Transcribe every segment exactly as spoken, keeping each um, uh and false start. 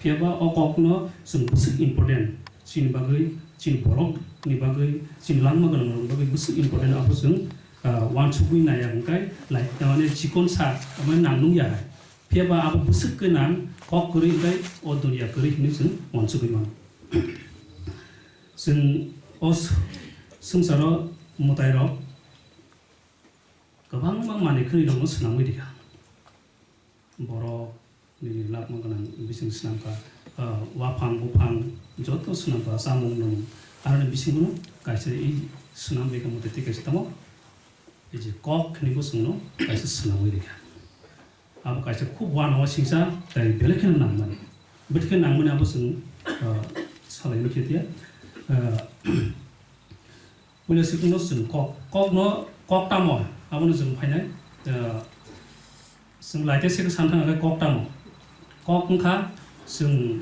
Phiya ba o kokno chwng bwswk important, chini bagwi, chini borokni bagwi, chini langma gwnangrokni bagwi bwswk important, abo chwng, ah, uansukwi naiya hwnkhe, like, tamani chikon sa, tamani nang nung ya hai. Phiya ba abo bwswk gwnang, kok kwrwi hwnkhe o dunia kwrwi hinwi chwng uansukwi mano. Chwng o s-, swngcharo mwtairok kwbangma manwi khwnwi rokno swnamwi rikha. Borok nini lakma gwnang bising swnamkha, ah, waphang buphang joto swnamkha, chamung nwng. Aroni bisingono kaisa i swnam rikha mwtai tei kaisa tamo, ei je kok hinwi bo chwngno kaisa swnamwi rikha. Abo kaisa khub uanao singsa tei belai kheno nangmani. Bwtwi khe nangmani abo chwng, ah, salaimani khe tiya. Ah, Puila sikno chwng kok, kokno kok tamo, abono chwng phainai, ah, chwng laite se san thang khe kok tamo. Kok wngkha chwng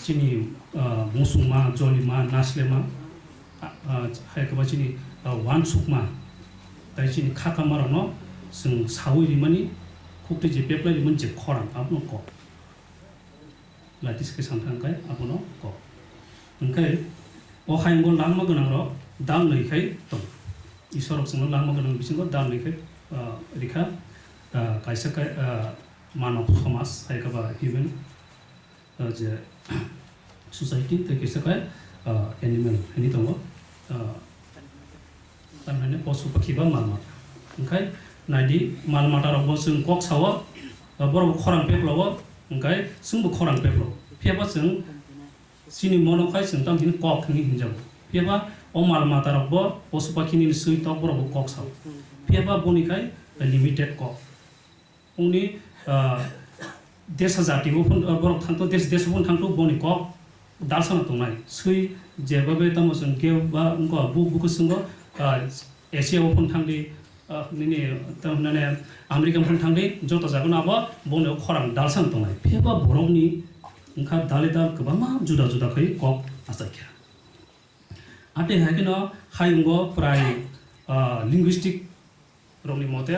chini, ah, musungma, jolima, naslema, ah, ah, hai khe ba chini, ah, uansukma, tai chini khakama rokno chwng saui rimani, khuk tei je peplai rimani je khorang, abono kok. Latis khe san thang khe abono kok. Hwnkhe o hayungo langma gwnangrok dal nwi khai tongo. Isorok chwngno langma gwnang bisingo dal nwi khai, ah, rikha, ah, kaisa khe, ah, manav somaj, hai khe ba human, ah, je society, tei kaisa khe, ah, animal hinwi tongo. Ah, Tamni hwnwi posu pakhi ba mal mata. Hwnkhe naidi, mal mata rokbo chwng kok sao, borokbo khorang peplao, hwnkhe chwngbo khorang peplao. Phiya ba chwng chini mono khai chwng tamo hino kok hinwi hinjago. Phiya ba o mal mata rokbo posu pakhini swi tok borokbo kok sao. Phiya ba boni khai limited kok. Ongni, ah, desa jati o phon, ah, borok thangto, des, des o phon thangto boni kok dalsano tongnai. Swi jebabe tamo chwng khe ba wngkha buk bukhusungo, ah, Asia o phon thangdi, ah, nini, tamo hinane America phon thangdi, joto jagano abo boni o khorang dalsano tongnai. Phiya ba borokni wngkha dali dal kwbangma juda juda khai kok achaikha. Atwi hai kheno hayungo prai, ah, linguistic rokni mote,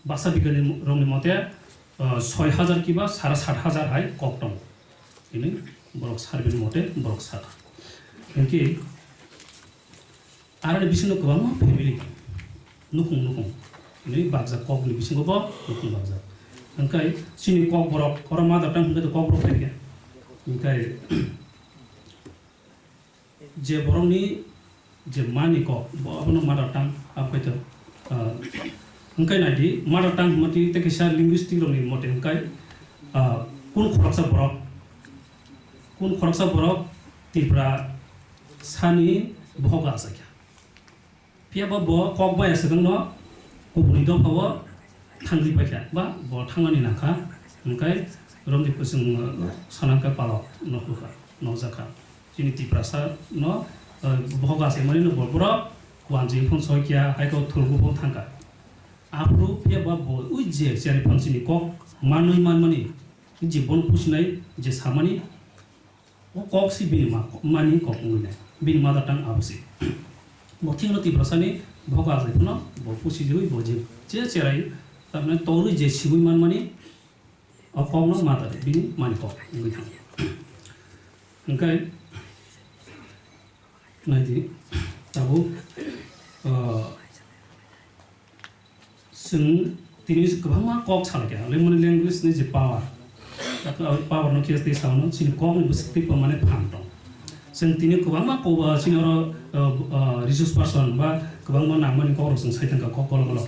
basa bigyani rokni mote, ah, soi hajar kiba sara sat hajar hai kok tongo. Ini borok survey ni mote borok saka. Hwnkhe aroni bisingo kwbangma family nukhung nukhung ini bakjak kokni bisingo bo nukhung bakjak. Hwnkhe chini kokborok oro mother tongue hwnkhe kok borok phaikhe. Hwnkhe je borokni je mani kok, bo abono mother tongue, abo kaitor, ah, hwnkhe naidi, mother tongue hwnmati tei kaisa linguistic rokni mote hwnkhe, ah, kunu khoroksa borok, kunu khoroksa borok Tripura sani bohogo achaikha. Phiya ba bo kok bai aswkangno kubuni dophao thangwi paikha ba bo thangmani nangkha, hwnkhe romni kwchwng, uh, sanangkhe palok nokhuka, nokjakha. Chini Tiprasa no, uh, bohogo aswkmani no bo borok wanjwi phone soi kiya, hai khe thulgu phone thangkha. Aphuru phiya ba bo ui je cherwi phone chini kok manwi manmani je bono pusinai je samani, O kok si bini ma, mani kok wngwi nai. Bini mother tongue abo si. Bo thikno Tiprasani bohogo achai phano bo pusi jagwi bo je, je cherai, tamni torwi je siwi manmani, o kokno mother, bini mani kok wngwi thang. Hwnkhe, naidi, tabuk, ah, Chwng tini kwbangma kok salaikha, lemon language ni je power. Power no khe tei sao no, chini kok ni bwswk tei mane phan tong. Chwng tini kwbangma kok, ah, chini oro, ah, ah, resource person ba kwbangma nangmani kok rok chwng sai thangkha kok kolok kolok.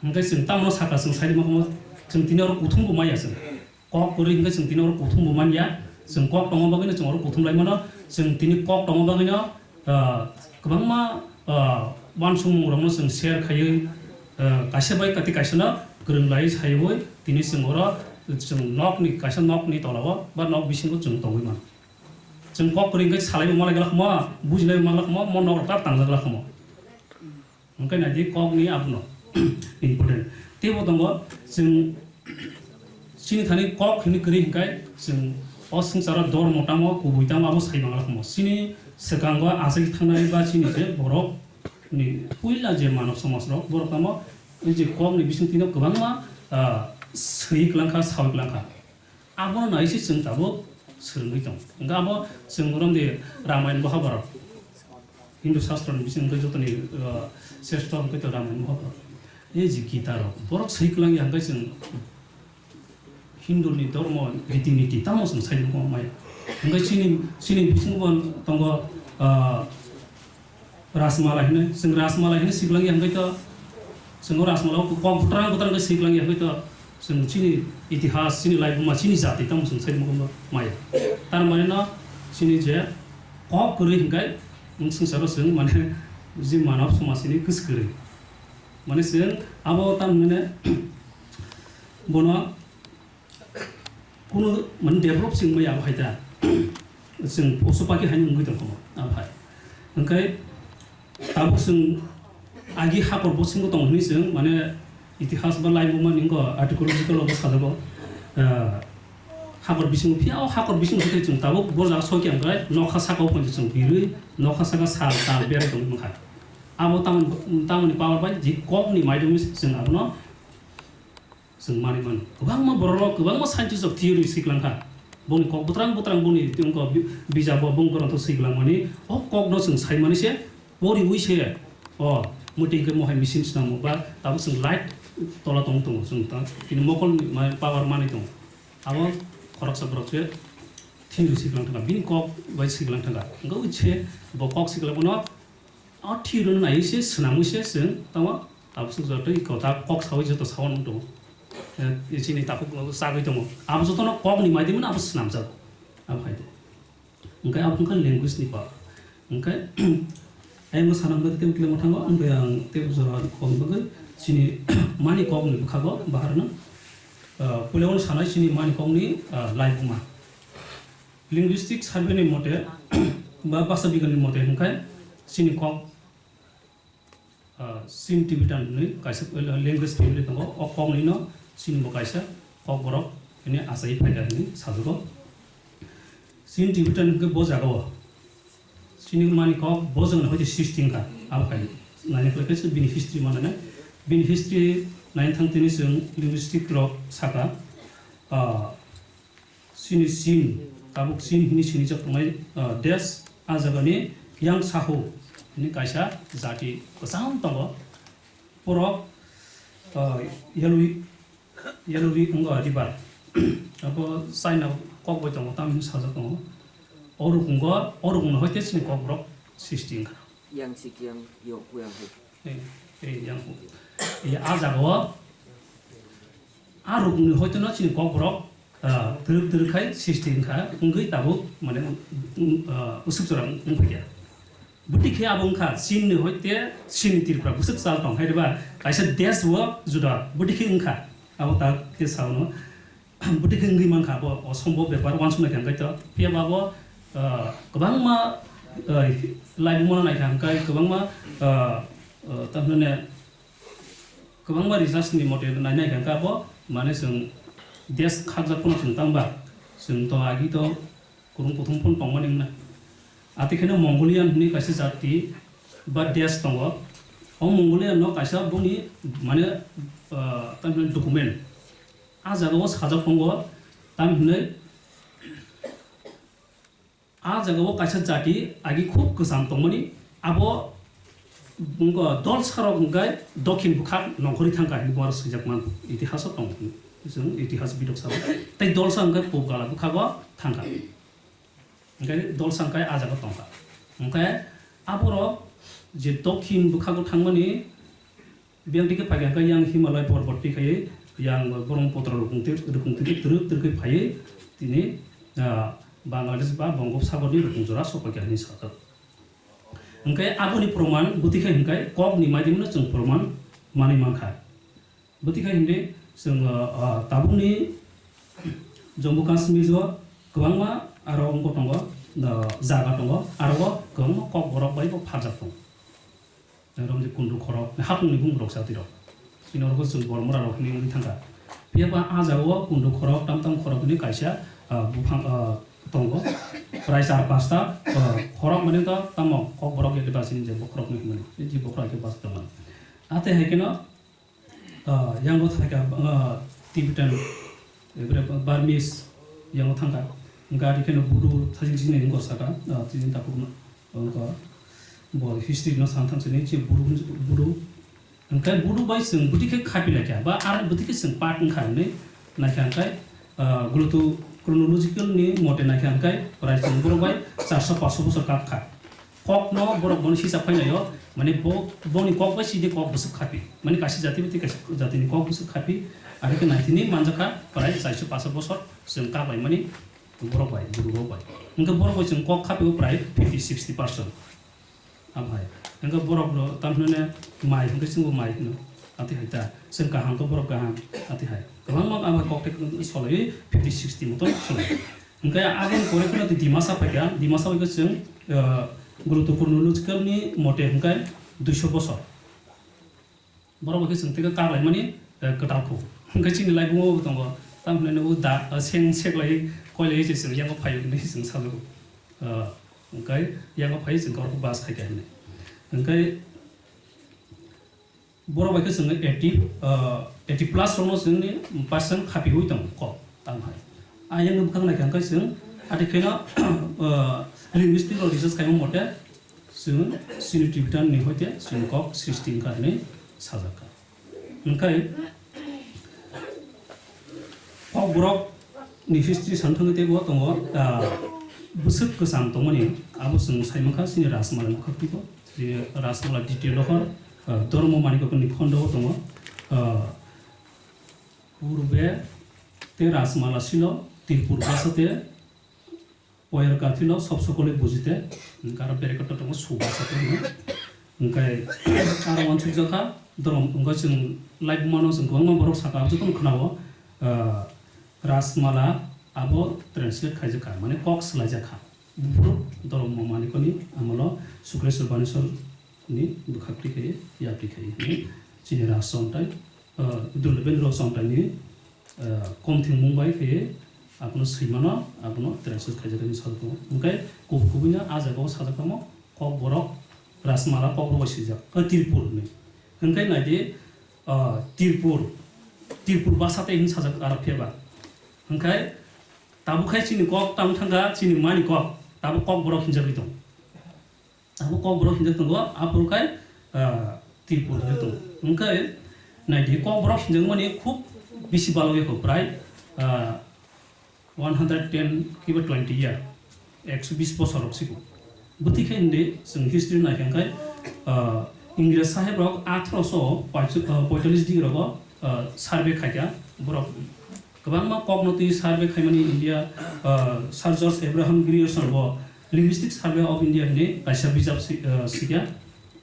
Hwnkhe chwng tamo sakha chwng sai ma, chwng tini oro kuthum bo maya chwng. Kok kwrwi hwnkhe chwng tini oro kuthum bo manya. Chwng kok tongma bagwino chwng oro kuthum lai mano. Chwng tini kok tongma bagwino, ah, kwbangma, ah, uansukmung rokno chwng share khaiwi, ah, kaisa bai kati kaisa no kwrwng lai saiwi tini chwng oro chwng nokni kaisa nokni tolao ba nok bisingo chwng tongwi mano. Chwng kok kwrwi hwnkhe salaibo malai glak mo, bujilaibo malai glak mo, mo nok rok tar tangjak glak mo. Hwnkhe naidi kokni abono important. Teibo tongo chwng chini thani kok hinwi kwrwi hwnkhe chwng o swngcharo dormo tamo kubui tamo abo sai manglak mo. Chini swkango achai thangnai ba chini je borok ni puila je manav somaj rok borok tamo oi je kokni bisingtwi no kwbangma, ah, swi kwlangkha, sawi kwlangkha. Abono nai se chwng tabuk swrwngwi tongo. Hwnkhe abo chwng borom di Ramayana Mahabharata. Hindu Shastra ni bising hwnkhe jotoni, uh, sreshto hwnkhe to Ramayana Mahabharata. Ei je Gita rok, borok swi kwlangya hwnkhe chwng Hindu ni dhormo riti niti tamo chwng sai maya. Hwnkhe chini, chini bisingo bo tongo, uh, Rajmala hino, chwng Rajmala hino swi kwlangya hwnkhe to, chwng o Rajmala o kok bwtrang bwtrang khe swi kwlangya hwnkhe to, chwng chini itihas, chini laibuma, chini jati tamo chwng sai maya. Tar mane no chini je kok kwrwi hwnkhe, nwng swngcharo chwng mane je manav somaj ni kwswk kwrwi. Mane chwng abo tamo hwnwi bono kunu mane develop chwng maya abo hai ta. Chwng posu paki haino wngwi tongkha abo hai. Hwnkhe tabuk chwng agi hakor bo chwngbo tong hwnwi chwng mane itihas ba laibuma ni wngkha archaeological bo sajago. Ah, hakor bisingo phiya o hakor bisingo se chwng tabuk bo jaga soi khe hwnkhe nokha saka o phanti chwng birwi nokha saka sal tal berai tongwi mankha. Abo tamoni, tamoni power bai je kokni maidagwi chwng abono chwng manwi mano. Kwbangma bororok, kwbangma scientist rok theory swiklangkha. Boni kok bwtrang bwtrang boni tei wngkha bi-, bijabo bung goronto swiklangmani. O kokno chwng saimani se, poriwi se, o, muti hwnkhe mohai machine swnamo ba tabuk chwng light tola tong tongo chwng ta, tini mokolni ma-, power manwi tongo. Abo khoroksa borok se theory swiklang thangkha, bini kok bai swiklang thangkha. Wngkha se bo kok swiklangmano o theory no naiwi se swnamwi se chwng tamo tabuk chwng joto i kota kok sawi joto sawi nang tongo. Eh, chini takhuk no sagwi tongo. Abo jotono kokni maidagwi no abo swnamjago. Abo hai de. Hwnkhe abo wngkha language ni power. Hwnkhe ayang sana hwnkhe tei kwlengma thango, hwnkhe ang tei jora kok bagwi chini mani kokni bwkhago baharno, ah, puila uno sanai chini mani kokni, ah, laibuma. Linguistic survey ni mote ba basa bigiyan ni mote hwnkhe chini kok, ah, Chin Tibetan hwnwi kaisa language family tongo. O koknwino chini bo kaisa kokborok hwnwi achaiwi phaikha hwnwi sajago. Chin Tibetan hwnkhe bo jagao chini mani kok bo jagani hoite srishti wngkha. Abo hai naina khlai khe bini history manana. Bini history naina thang tini chwng linguistic rok saka, ah, Chini Chin, tabuk Chin hwnwi sinijak tongnai, ah, desh, ah jagani Yang Saho hwnwi kaisa jati kwcham tongo. Borok, ah, Yalwi, Yalwi wngkha river. Abo China kok bai tongo, tamni sajak tongo. O rukungo, o rukungo hoite chini kokborok srishti wngkha. Yang Sikyang, Yok Yang Hu. Eh, eh, Yang Hu. Eh, ah jagao, ah rukungo hoite no chini kokborok ah, twrwk twrwk khai srishti wngkha, wngwi tabuk, mane, um, ah, usuk jora wng-, wngphaikha. Bwtwi khe abo wngkha, Chinni hoite Chinni Tripura bwswk chal tong hai rwba, kaisa desh o juda bwtwi khe wngkha, abo ta khe sao no, bwtwi khe wngwi mankha, abo osombo bepar, uansuknai khe hwnkhe to, phiya ba abo, ah, kwbangma, ah, laibuma naikha hwnkhe kwbangma, ah, ah, tamhinai, Kwbangma research ni mote nainai khe abo, mane, chwng desh khakjak phano chwng tangba, chwng to agi to kwrwng kuthum phano tongmani wngna. Ati kheno Mongolian hwnwi kaisa jati ba desh tongo. O Mongolian no kaisa boni, mane, ah, tamni document. Ah jagao sajak tongo, tamhinwi Ah jagao kaisa jati agi khub kwcham tongmani, abo wngkha dolsa rok hwnkhe dokhin bwkhak nongkhorwi thangkha hinwi bo aro swijak man, itihas o tong, chwng itihas bidok sabo. Tei dolsa hwnkhe pub gala bwkhago thangkha, hwnkhe dolsa hwnkhe ah jaga tongkha. Hwnkhe aborok je dokhin bwkhago thangmani, Biyang twi khe phaikha khe yang Himalaya porbot twi khai yang Brahmaputra rukung twi, rukung twi twrwk twrwk khe phaiwi tini, ah, Bangladesh ba Bongopsagor ni rukung jora sokphaikha hinwi sajak. Hwnkhe aboni proman bwtwi khe hwnkhe kok ni maidagwi no chwng proman manwi mankha. Bwtwi khe hwnkhe chwng, ah, ah, tabukni Jammu Kashmir o kwbangma aro wngbo tongo, ah, jaga tongo, aro o kwbangma kokborok bai bo pharjak tongo. Rom je kundu khorok, hapung ni bung rok sa twi rok. Sini rok chwng bor mura rok hinwi wngwi thangkha. Phiya ba ah jagao kundu khorok, tam tam khorok hinwi kaisa, ah, buphang, ah, tongo. Prai char pasta, ah, khorok mane to tamo kok borok ya ba sini je bokhorok ni hinwi. Je bokhorok ya ba tongmani. Ate hai keno, Ah, yang bo thai ka, ah, Tibetan, ebere Burmese, yango thangkha. Hwnkhe adi kheno Bodo thajin sini wngkha saka, ah, tini takhukno wngkha. Bo history no san thang sini je Bodo, Bodo. Hwnkhe Bodo bai chwng bwtwi khe khapi laikha, ba ar bwtwi khe chwng part wngkha hinwi naikha hwnkhe, ah, gulutu chronological ni mote naikha hwnkhe prai chwng borok bai charso paso bosor kap kha. Kokno borok bono sisa phainaio, mane bo, boni kok bai sidi kok bwswk khapi. Mane kaisa jati bai tei kaisa jatini kok bwswk khapi, aro khe naitini manjakha prai chairso paso bosor chwng kap laimani borok bai, Bodo rok bai. Hwnkhe borok bai chwng kok khapio prai fifty sixty percent. Amhai. Hwnkhe borok no tamhinane mai hwnkhe chwngbo mai hwno. Ati hai ta. Chwng kaham khe borok kaham. Ati hai. Kwbangma amhai kok tei solai fifty sixty motom solai. Hwnkhe aboni pore kheno tei Dimasa phaikha, Dimasa bai khe chwng, ah, gulutu chronological ni mote hwnkhe duiso bosor. Borok bai khe chwng tei khe kak laimani, eh, kwtal kho. Hwnkhe chini laibuma bo tongo. Tamhinai o da, eh, seng sek lai, koi lai se chwng yango phai hwnwi chwng sajago. Ah, hwnkhe yango phai chwng kok bas khai kha hwnwi. Hwnkhe borok bai khe chwng eighty, ah, eighty plus rokno chwngni percent khapiui tongo kok tamo hai. Ayang bwkhak naikha hwnkhe chwng ati kheno, ah, linguistic rok research khaima mote chwng chini Tibetan ni hoite chini kok sixteen kha hinwi sajakha. Hwnkhe Kokborok ni history san thangwi teibo tongo, ah, bwswk kwcham tongmani, abo chwng sai mankha chini Rajmala ni bwkhak twibo. Chini Rajmala ditiyo dohor, ah, Dharma Manikya ni khondo o tongo. Ah, purbe te Rajmala silo, Tirpur basa te, Poyar kathilo sob sokole bujite, hwnkhe aro bereka to tongo, subasa to hwno. Hwnkhe aro uansukjakha, dorom, hwnkhe chwng live mano, chwng kwbangma borok saka, jotono khwnao, ah, Rajmala abo translate khaijakha, mane kok swlaijakha. Buphuru dorom Manikoni amolo Sukreswar Baneswar ni bwkhak twi khai, yapri khai hwnwi chini Rajchontai, ah, Dulbendra Chontai ni, ah, kom thwngmung bai khe abono swimano, abono translate khaijak hinwi sajak tongo. Hwnkhe kubui kubui no ah jaga o sajak tamo Kokborok, Rajmala Kokborok bai swijak, ah, Tirpur hinwi. Hwnkhe naidi, ah, Tirpur, Tirpur basa tei hinwi sajak aro phiyaba. Hwnkhe tabuk khai chini kok tamo thangkha, chini mani kok, tabuk Kokborok hinjagwi tongo. Abo Kokborok hinjak tongo, aphuru khai, ah, Tirpur hinjak tongo. Hwnkhe naidi Kokborok hinjakmani khub bisi balok yakho, prai, ah, one hundred ten kiba twenty year, ekso bis bosor rok siko. Bwtwi khe hindi chwng history naikha khai, ah, Ingres saheb rok athroso poichalish digi rogo, ah, survey khaikha borok. Kwbangma kokno twi survey khaimani India, ah, Sir George Abraham Grierson bo Linguistic Survey of India hinwi kaisa bijap si-, ah, sikha.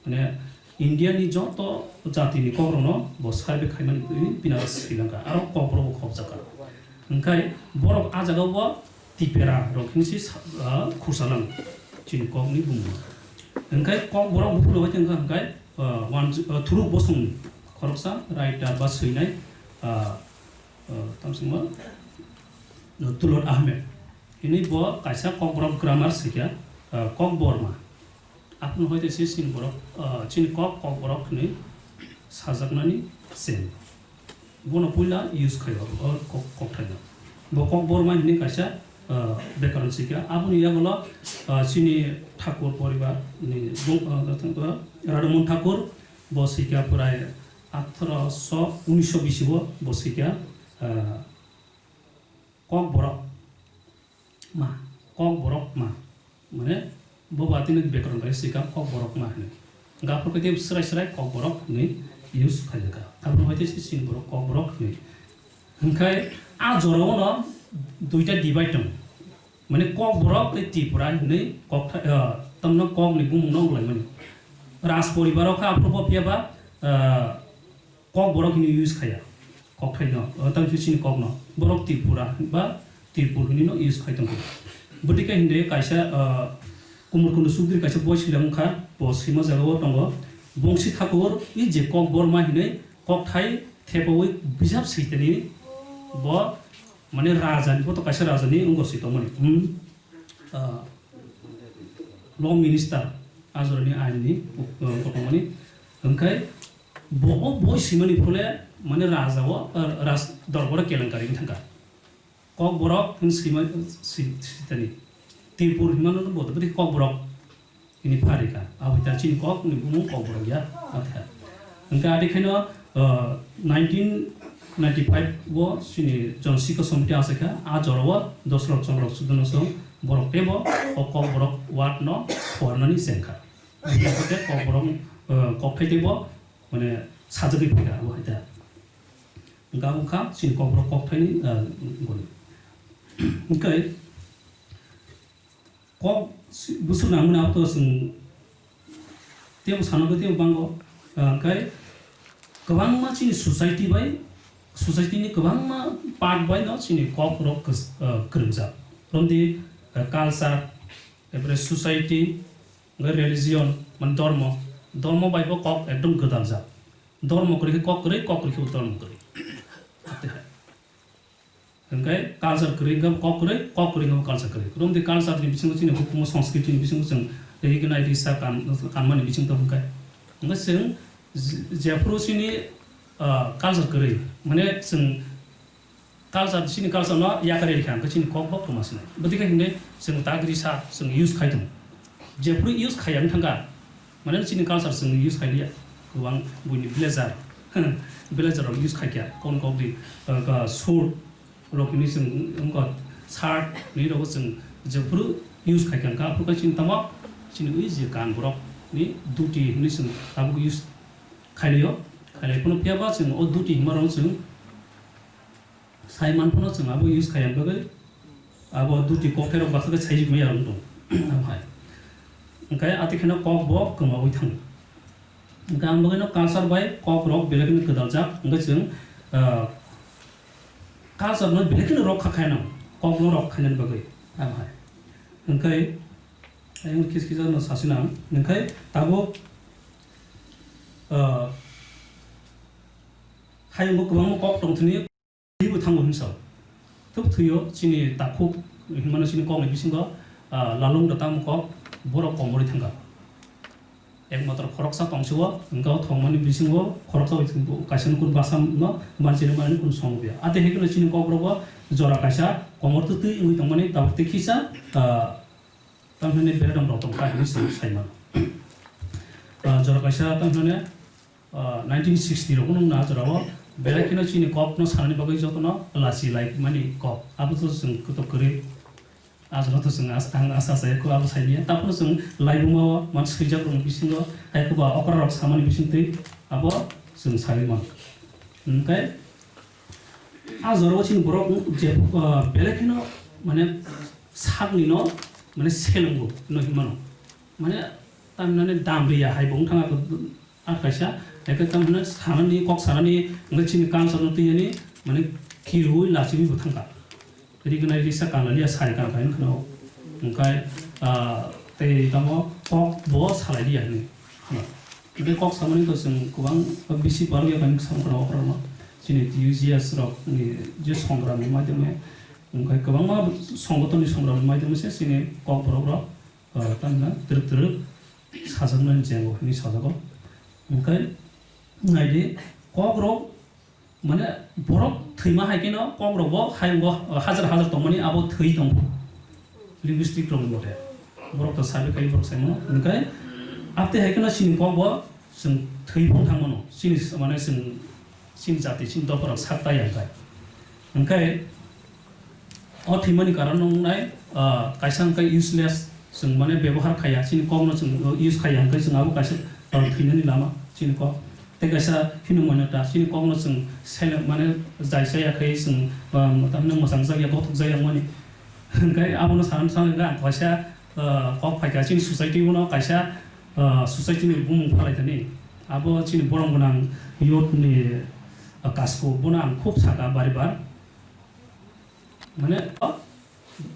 Mane India ni joto jati ni kok rokno bo survey khaimani twi bini aro swi langkha. Aro kok rok bo khopjakha. Hwnkhe borok ah jaga o bo Tipera rok hinwi se sa-, ah, khursa lang chini kok ni bumung. Hwnkhe kok borok buphuru bai tongkha hwnkhe, ah, wan-, ah, Thuruk Bosong ni khoroksa writer ba swinai, ah, ah, tamsima, ah, Tulot Ahmed. Hini bo kaisa Kokborok grammar swikha, ah, Kokborma. Aphuru hoite se chini borok, ah, chini kok Kokborok hinwi sajaknani chen. Bono puila use khaio o kok, kokthaino. Bo Kokborma hinwi kaisa, ah, bekaron swikha. Aboni yagulo, ah, chini Thakur poribar ni bung, ah, Radhamohan Thakur bo swikha prai athroso unisho bisi o bo swikha, ah, Kokborok ma, Kokborok ma. Mane, bo ba tini bekaron bai swikha Kokborok ma hinwi. Gaphur khe tei srai srai Kokborok hinwi use khaijak kha. Aboni hoite se chini borok Kokborok hinwi. Hwnkhe a jora o no duita divide tong. Mane Kokborok tei Tripura hinwi kok tha-, ah, tamno kok ni bumung no wnglaimani. Raj poribar o kha aphuru bo phiya ba, ah, Kokborok hinwi use khaiya. Kokthai no, o, tamo khe chini kok no. Borok Tripura ba Tirpur hinwi no use khai tongkha. Bwtwi khe hinde kaisa, o, Kumur Kundu Chukdri kaisa boi swilai wngkha, bo swima jaga o tongo. Bongsi Thakur i je Kokborma hinwi kokthai thepaui bijap switani bo mane raja ni, bo to kaisa raja ni wngor swi tongmani. Hmm. Ah, Law Minister a jorani ain ni, uh, kotormani. Hwnkhe bo o boi swimani phole mane raja o, uh, raj dorbar o kelenkari wng thangkha. Kokborok hwn swima, swi-, switani. Tripur hinmano bo tei Kokborok hini pharikha. Abo ta chini kok ni bumung Kokborok ya. Atha. Hwnkhe adi khaino, uh, nineteen ninety-five o chini Jon Sikho Samiti achaikha. A jorao Dosrot Chondro Sudono song borok teibo o Kokborok ward no phuarnani chengkha. Hwnkhe Kokborok, uh, kokthai teibo mane sajagwi phaikha abo hai ta. Hwnkhe abo wngkha chini Kokborok kokthaini, ah, goni. Hwnkhe kok si-, bwswk nangmani abo to chwng teibo sana bagwi teibo bango. Ah, hwnkhe kwbangma chini society bai, society ni kwbangma part bai no chini kokrok kws-, ah, kwrwngjak. Romdi, ah, culture, epore society, hwnkhe religion, mane dormo. Dormo bai bo kok ekdom gwdaljak. Dormo kwrwi khe kok kwrwi, kok kwrwi khe bo dormo kwrwi. Atihai. Hwnkhe culture kwrwi hwnkhe kok kwrwi, kok kwrwi hwnkhe culture kwrwi. Romdi culture ni bisingo chini hukumu, sanskriti ni bisingo chwng tei hwnkhe nai risa kan-, kanmani bising tong hwnkhe. Hwnkhe chwng je-, jephuru chini, ah, culture kwrwi, mane chwng culture, chini culture no yakarwi rikha hwnkhe chini kok bo kwma sinai. Bwtwi khe hwnkhe chwng tak risa chwng use khai tongo. Jephuru use khaiya wng thangkha, mane chini culture chwng use khailiya. Kwbang buini blazer, blazer rok use khaikha, kon kok di, ah, ka suit rok hinwi chwng wngkha, shirt hinwi rok chwng jephuru use khaikha wngkha, aphuru khe chini tamo chini ui je kan borok ni dhuti hinwi chwng tabuk use khailiyo. Khailai phano phiya ba chwng o dhuti hinma rok chwng Sai man phano chwng abo use khaiya bagwi abo dhuti kokthai rok baksa khe saijik maya rok tong. Abo hai. Hwnkhe ati kheno kok bo kwmawi thango. Hwnkhe ang bagwi no culture bai kok rok belai kheno gwdaljak. Hwnkhe chwng, ah, culture no belai kheno rokha khaina, kok no rok khainani bagwi. Abo hai. Hwnkhe ayang kis kisa no sasina. Hwnkhe tabuk, ah, hayung bo kwbangma kok tong thani. Twibo thango hinwi sao. Thwk thwio chini takhuk hinmano chini kokni bisingo, ah, lalung da tamo kok borok komorwi thangkha. Ekmatro khoroksa tongsio, hwnkhe o thongmani bisingo khoroksa bai thwngbo kaisa nukhung bwsano manchini manani kunu songo ya. Ate hai kheno chini kokrogo jora kaisa komor twtwi wngwi tongmani tabuk tei khisa, ah, tamhinani beredom rok tongkha hinwi chwng sai mano. Ah, jora kaisa tamhinani ah, nineteen sixty rok nung na jora o belai kheno chini kok no sanani bagwi joto no lachi lai mani kok. Abo to chwng koto kwrwi. Ah, jora to chwng as-, ang asa sa ko abo sai manya. Taphano chwng laibuma o man swijak rok bisingo hai ko ba okra rok samani bisingtwi abo chwng sai man. Hwnkhe ah, jora o chini borok je, ah, belai kheno mane sakni no mane selengbo no hinmano. Mane tamhinani dam riya hai bo wng thang kha. Ar kaisa, hai khe tamo hwnwi sanani, kok sanani, hwnkhe chini culture no twi yani, mane, kirui lachiui bo thangkha. Rignai risa kanlani ya sari kan khai wngkhano. Hwnkhe, ah, tei tamo kok bo salai liya hinwi. Hwnkhe kok samani to chwng kwbang bisi borok ya kani songkra okra no. Chini T U G S rok ni je songram ni madhyame, hwnkhe kwbangma songoton ni songram ni madhyame se chini kok borok rok, ah, tamna twrwk twrwk sajaknani jengo hinwi sajago. Hwnkhe naidi, kokrok, mane, borok thwima hai kheno kokrokbo hayungo hajar hajar tongmani abo thwi tongo. Linguistic rokni mote. Borok to survey khai borok saimano. Hwnkhe abtwi hai kheno chini kokbo chwng thwi phung thangmano. Chini, mane, chwng chini jati, chini dopharok sak tai ya hwnkhe. Hwnkhe o thwimani karon no wngnai, ah, kaisa hwnkhe useless, chwng mane bebohar khaiya, chini kokno chwng use khaiya hwnkhe chwng abo kaisa, ah, thwinani lama chini kok. Tei kaisa hino mano ta, chini kokno chwng sele-, mane jai chaya khai chwng, ah, tamni mwchang jakya, gothok jakya wngmani. Hwnkhe abono sana sana hwnkhe ang kaisa, ah, kok phaikha chini society o no kaisa, ah, society ni bumung phalai thani. Abo chini borom gwnang youth ni, ah, kasko bono ang khub saka bari bar. Mane, o,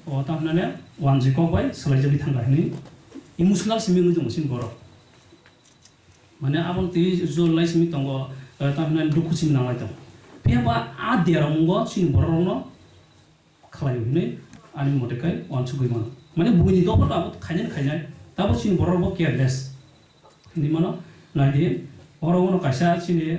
o, tamo hinane wanjwi kok bai swlaijagwi thangkha hinwi emotional simi wngwi tongo chini borok. Mane, aboni twi jol lai simi tongo, eh, tamo hinane dukhu simi nanglai tongo. Phiya ba a deramungo chini borok rokno khlaio hinwi ani mote kai uansugwi mano. Mane, buini dopha to abo khainani khainai, tabo chini borok rok bo careless hinwi mano. Naidi, oro uno kaisa chini